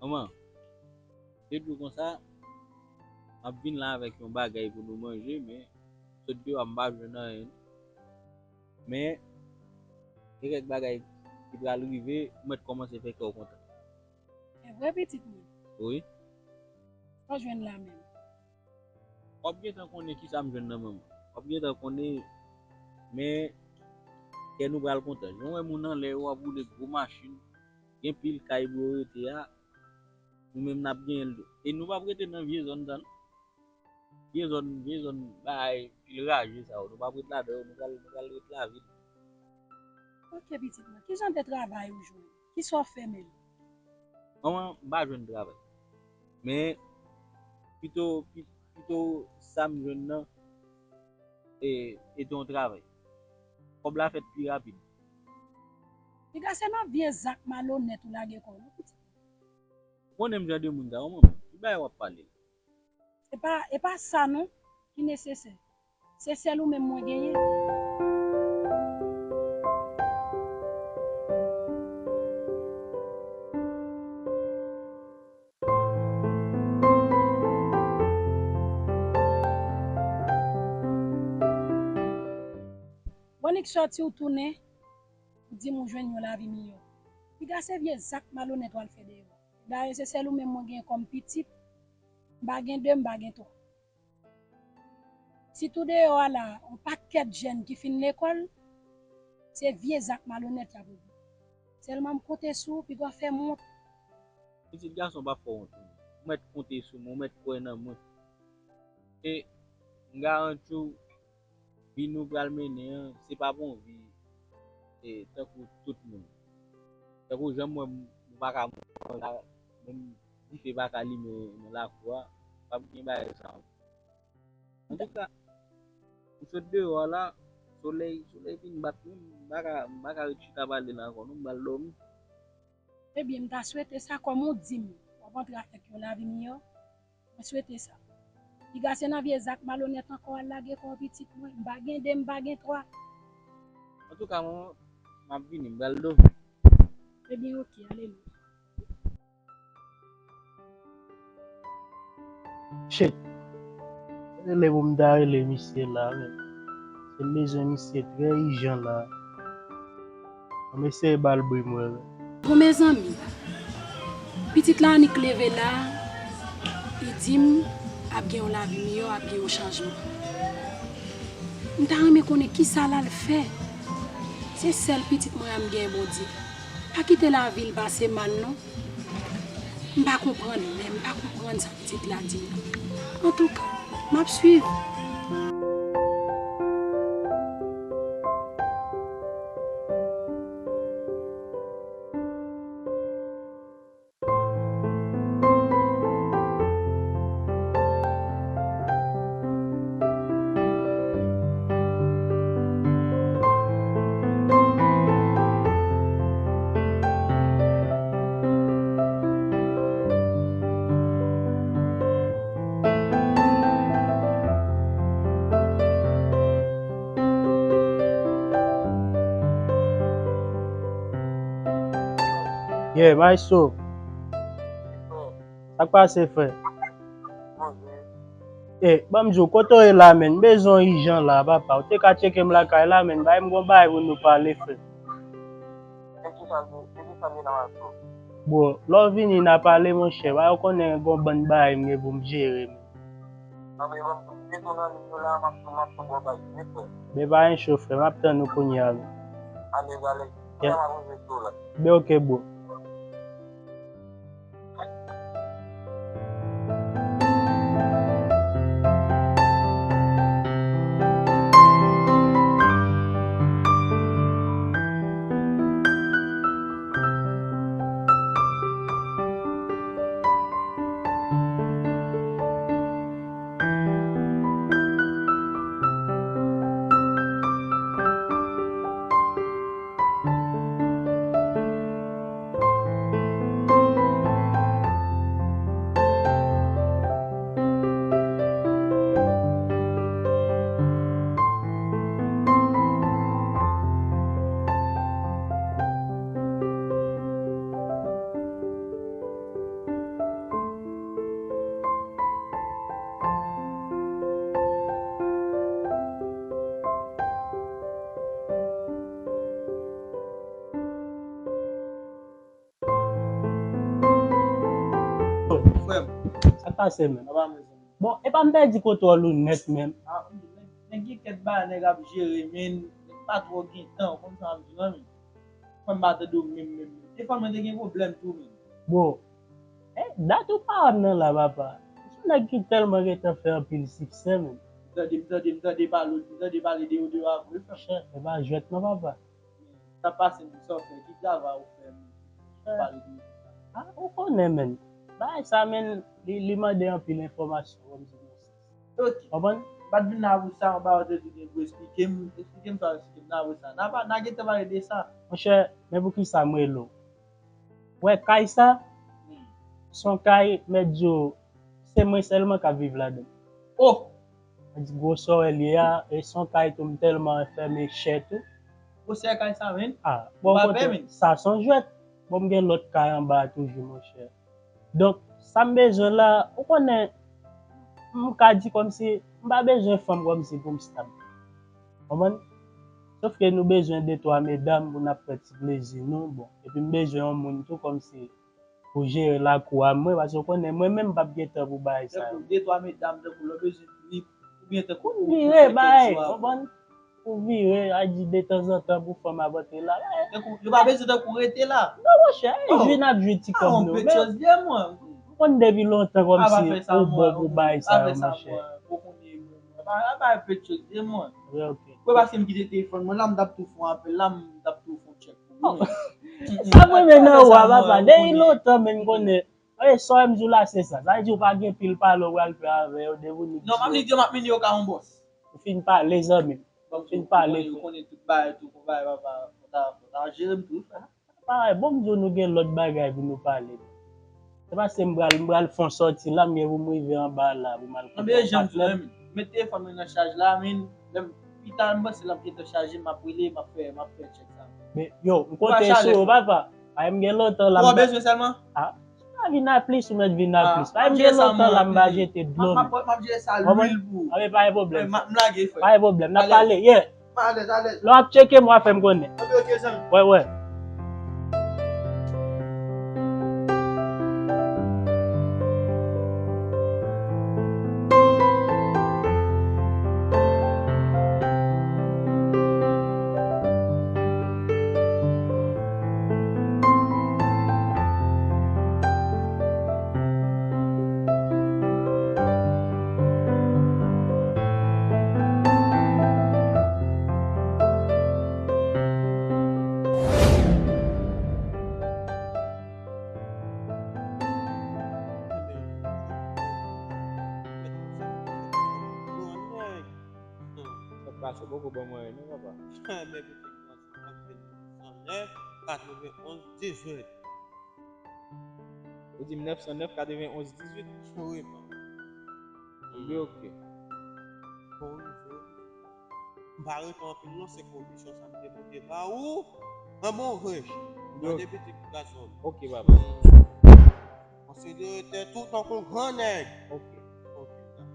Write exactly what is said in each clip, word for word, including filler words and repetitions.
Kòman? De jou konsa, m ap vin la avèk yon bagay pou nou manje, men sot deyò a m pa jwenn anyen. Men, gen kèk bagay ki pral rive, ou mèt kòmanse fè kè w kontan. Se vre, pitit mwen? Wi. Sa w jwenn la menm? W ap gentan konnen kisa m jwenn nan men mwen. W ap gentan konnen, men kè nou pral kontan. Jan w wè moun anlè yo ap woule gwo machin, gen pil kay pou yo rete a, nou menm n ap genyen l tou. E nou p ap rete nan vye zòn sa non. Vye zòn, vye zòn bagay pil raje sa yo. Nou p ap ret ladan yo, nou pral, nou pral ret lavil. Ok, pitit mwen. Ki jan de travay ou jwenn? Kisa w fè menm? Mwen, m pa jwenn travay. Men, pito, pi-, pito sa m jwenn nan, e, e te yon travay. Kòb la fèt pi rapid. Piga se nan vye zak malonèt ou lage kò w, non, pitit. Ou konnen m jan de moun sa, ou manman. Ki bagay w ap pale la? E pa, e pa sa non ki nesesè. Se sèl ou menm mwen genyen. Bon, nik sòti ou tounen, ou di m ou jwenn yon lavi miyò. Piga se vye zak malonèt w al fè deyò. Dayè, se sèl ou menm mwen gen kòm pitit. M pa gen de, m pa gen twa. Sitou deyò a la, yon pakèt jèn ki fin lekòl, se vye zak malonèt y ap regle. Sèlman m konte sou ou, piga w fè m wont. Pitit gason pa fè w wont. Ou mèt konte sou mwen, ou mèt kwè nan mwen. E m garanti w, vi nou pral mennen an, se pa bon vi, e, tankou tout moun. Tankou jan m wè m, m pa ka mouri la, menm dife pa ka limen nan lakou a, p ap gen bagay sa. Antouka, m sot deyò a la, solèy, solèy fin bat mwen, m pa ka, m pa ka ret chita pale la ankò non, m pral dòmi. Ebyen, m ta swete sa, kòm ou di m w ap antre avèk yon lavi miyò, mwen swete sa. Piga se nan vye zak malonèt ankò w al lage kò w pitit mwen. M pa gen de, m pa gen twa. Antouka, manman, m ap vini, m pral dòmi. Ebyen, oke, ale non. Shit. Rele pou m ta rele misye la, men. Se m bezwen misye trè ijan la. An m eseye ba l bri m wè. Bon, mezanmi, pitit la annik leve la, li di m ap gen yon lavi miyò, ap gen yon chanjman. M ta renmen konnen kisa l al fè. Se sèl pitit mwen an m gen, Bondye. Pa kite lavi l pase mal, non. M pa konprann, men m pa konprann sa pitit la di m nan. Antouka, m ap swiv. Yeah, maestro. Sa k pase, frè? E, ban m di w, kote w ye la, menn? M bezwen w ijan la, papa. Ou te ka tcheke m lakay la, menn. Bay m gon bagay pou nou pale, frè. Bro, lè w vini, n a pale, monchè. Ba yo konnen gon bann bagay m gen pou m jere, menn. Men pa gen cho, frè. M ap tann ou kounye a, menn. Ben, oke, bro. Pase menm. Apa mwen zanmi. Bon, epa m pèdi kontwòl ou nèt menm. Ah, nèg, nèg gen kèt ba, nèg ap jere, men nèg pa twò gen tan, ou konn sa m di lan, men. Fò m pa tande w menm, menm, menm. Defwa mwen te gen pwoblèm tou, menm. Bon, eh, dat ou pa wè m nan la, papa. M se nèg ki tèlman gentan fè anpil siksè, menm. M tande, m tande, m tande pale, m tande pale de ou de avwe, frè m. Chè, e pa jwèt non, papa. Sa pase, m sa w fè, ki travay ou fè, menm? Pale de sa. Ah, ou konnen, menm. Bagay sa, menm, li, li mande anpil enfòmasyon, kòm se konsa. Ok. Konprann? M pa t vin la pou sa, m ba w te di gen pou esplike m, esplike m sa, esplike m nan pou sa. N a pa, n a gentan pale de sa. Monchè, men poukisa m rele w? Wè kay sa? Hmm. Se yon kay, mèt di w, se mwen sèlman k ap viv ladan l. Oh! Mèt di gwosè w wè l ye a, e se yon kay tou m tèlman renmen chè tou. Gwosè kay sa, menm? Ah, bon, kote sa se yon jwèt. Bon, m gen lòt kay anba a toujou, monchè. Donk, sa m bezwen la, ou konnen, m ka di kòmsi, m pa bezwen fanm kòmsi pou m stab. Konprann? Sòf ke nou bezwen de twa medam pou n ap fè ti plezi nou, bon. Epi m bezwen yon moun tou kòmsi pou jere lakou a mwen, paske ou konnen, mwen menm m p ap gen tan pou bagay sa yo. Tankou de twa medam, tankou lè w bezwen vini, oubyen tankou pou, pou vire fè kèk bagay, jou avan. Konprann? Pou vire, a di detanzantan pou fanm ap antre la. Tankou, yo pa bezwen tankou rete la. Non, monchè, oh, jwi n ap jwi ti kòb nou. Yon pechòz de mwen. M konn depi lontan kòmsi ou bon pou bay sa yo, monchè. Ou konnen mwen, mwen pa, pa pechòz de mwen. Wi, ok. Mwen paske m kite telefòn mwen la, m t ap tou fè yon apèl la, m t ap tou fè yon tchèk pou mwen. Sa mwen men nan ou a, papa. Depi lontan, men m konnen. Sa vle di, sa w di la, se sa. Sa vle di ou pa gen pil pale ou pral fè avè yo, depi ou ni. Non, m ap ni di yo, m ap mennen yo ka yon bòs. Ou fin pale, zanmi m. Ou fin pale. Ou konnen tout bagay, tout bagay, papa, fò ta, fò ta jere m tou, frè. Parèy, bon, m di w nou gen lòt bagay pou nou pale. Se paske m pral, m pral fè yon sòti la, m gen pou m rive anba la, pou m al kote yon patnè m. Met telefòn mwen nan chaj la, men, lè m, pita, m panse l ap gentan chaje, m ap rele, m ap fè, m ap fè tchèk sa. Men, yo, m konte sou ou, papa. Ay, m gen lontan la. Ou bezwen sèlman? Ah, pa vin a plis, ou mèt vin a plis. Pa m gen lontan la, m pa jete dlo. M ap, m ap jere sa lwil pou ou. Anben, pa gen pwoblèm. M lage, frè. Pa gen pwoblèm. N ap pale, yeah. Alèz, alèz. Lè w ap tcheke m, w a fè m konnen. Ok, ok, zanmi. Wè, wè. Sa pase poko ban mwen non, papa. Men pitit gason ap vin san nèf, katrevenn onz, dizuit. Ou di m nèf san nèf, katrevenn onz, dizuit? Wi, papa. Ebyen, ok. Bon, wi, wi. M pa rete anpil non, se komisyon sa m te pote ba ou. An bon rech. Tande pitit gason m. Ok, papa. Konsidere tèt ou tankou gran nèg. Ok. Ok, dakò.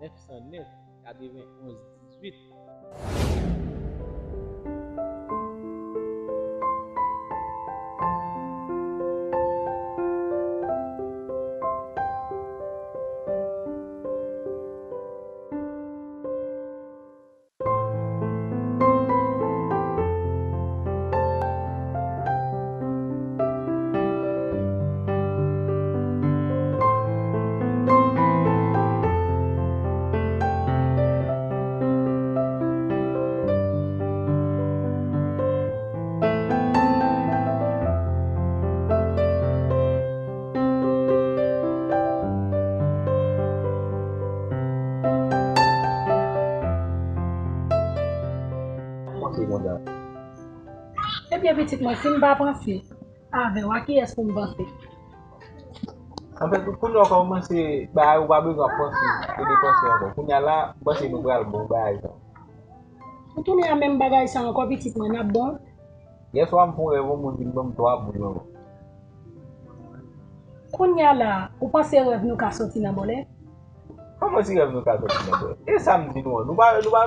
Nèf san nèf, katrevenn onz, dizuit. Ebyen, pitit mwen, si m pa panse avè w, a kiyès pou m panse? Anfèt, kounye a w kòmanse bagay, ou pa bezwen ap panse, e depanse ankò. Kounye a la, m panse nou pral bon bagay sa. Ou tounen a menm bagay sa ankò, pitit mwen, n ap bon? Yèswa, m fè yon rèv, yon moun vin ban m twa boul ankò. Kounye a la, ou panse rèv nou ka soti nan bòlè? Kòman si rèv nou ka soti nan bòlè? E sa m di nou an, nou pa, nou pa,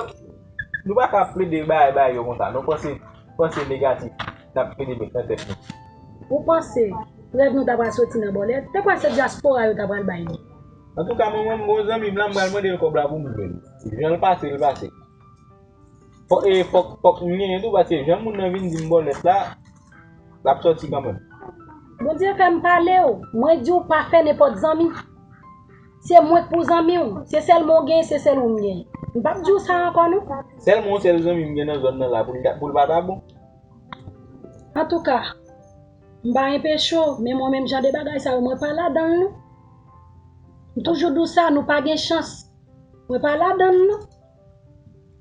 nou pa ka plede bay, bay yo konsa. Nou panse, panse negatif, n ap plede met nan tèt nou. Ou panse Rèv nou ta pral soti nan bòlèt. Te kwè se dyaspora yo ta pral bay nou. Antouka, mwen menm, m gon zanmi m la, m pral mande l kòb la pou m jwe l. Jan l pase, l pase. Fòk, e, fòk, fòk m genyen tou, paske jan moun nan vin di m bòlèt la, l ap sòti kanmenm. Bondye fè m pale w. Mwen di w pa fè nenpòt zanmi. Se mwen k pou zanmi w. Se sèlman w genyen, se sèl ou m genyen. M p ap di w sa ankò non. Sèlman yon sèl zanmi m gen nan zòn nan la pou l ta, pou l pa ta bon. Antouka, m pa enpeche w, men mwen menm jan de bagay sa yo, mwen pa ladan l non. M toujou di w sa, nou pa gen chans. Mwen pa ladan l non.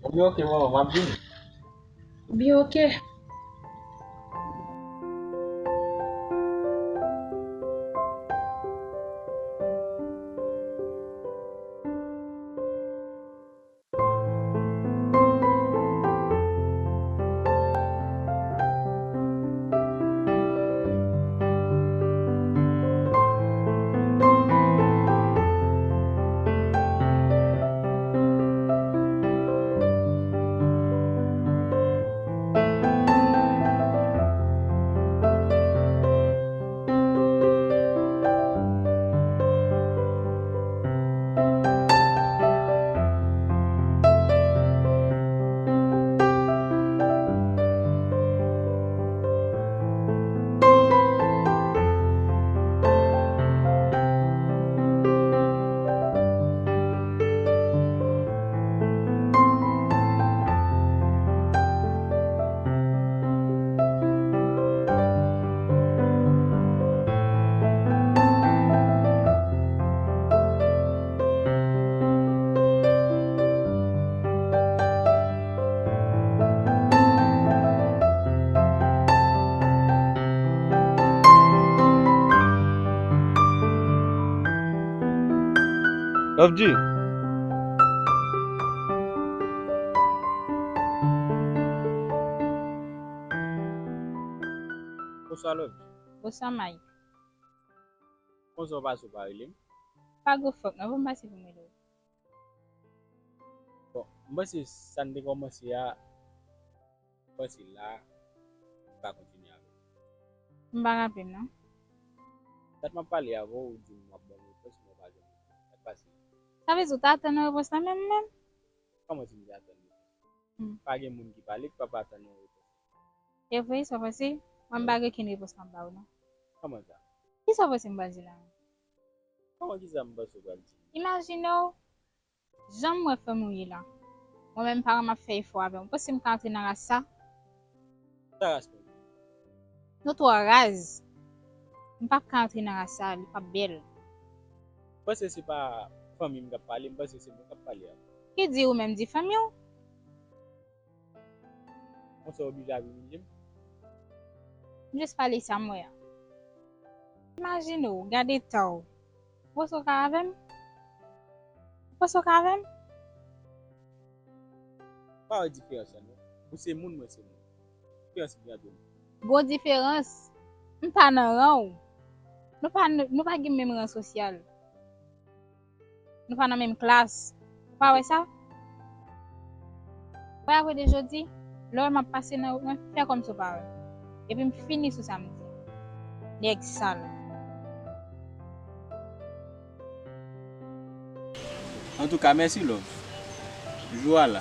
Ebyen, oke, manman, m ap vini. Byen, oke. Love G. Bonswa, Love G. Bonswa, Mike. Konsa w pase, w pa rele m? Pa gwo fòk non, pou m pase pou m rele w. Bon, m panse sa n te kòmanse a, m panse la, m pa kontinye avè w. M pa raple m non. Dat m ap pale avè w, ou di m w ap ban m repons, men w pa janm repons. Sa k pase? Sa vle di w ta atann yon repons nan men m menm? Kòman di m te atann repons? Hmm. Pa gen moun ki pale, ki pa pa atann yon repons. E vre, sa w panse? Mwen m pa gen okenn repons m ap ba w non. Kòman sa? Kisa w panse m pral di la menm? Kòman kisa m panse w pral di? Imajine w, jan m wè fanmi w ye la. Mwen menm paran m ap fè efò avè w. Ou panse m ka antre nan ras sa? Sa ras mwen? Nou twò raz. M p ap ka antre nan ras sa, li p ap bèl. M panse se pa fanmi m k ap pale, m panse se mwen k ap pale a. Ki di ou menm di fanmi w? Konsa w oblije ap imilye m? M jis pale sa m wè a. Imajine w, gade eta w. Ou panse w ka avè m? Ou panse w ka avè m? Pa wè diferans lan non. Ou se moun, mwen se moun. Diferans ki gen ant nou? Gwo diferans. M pa nan ran w. Nou pa, nou pa gen menm ran sosyal. Nou pa nan menm klas. Ou pa wè sa? Wè, apre de jodi, lè w wè m ap pase nan wout mwen, fè kòmsi w pa wè m. Epi m fini sou sa m di. Nèg sal. Antouka, mèsi, love. Jou a la.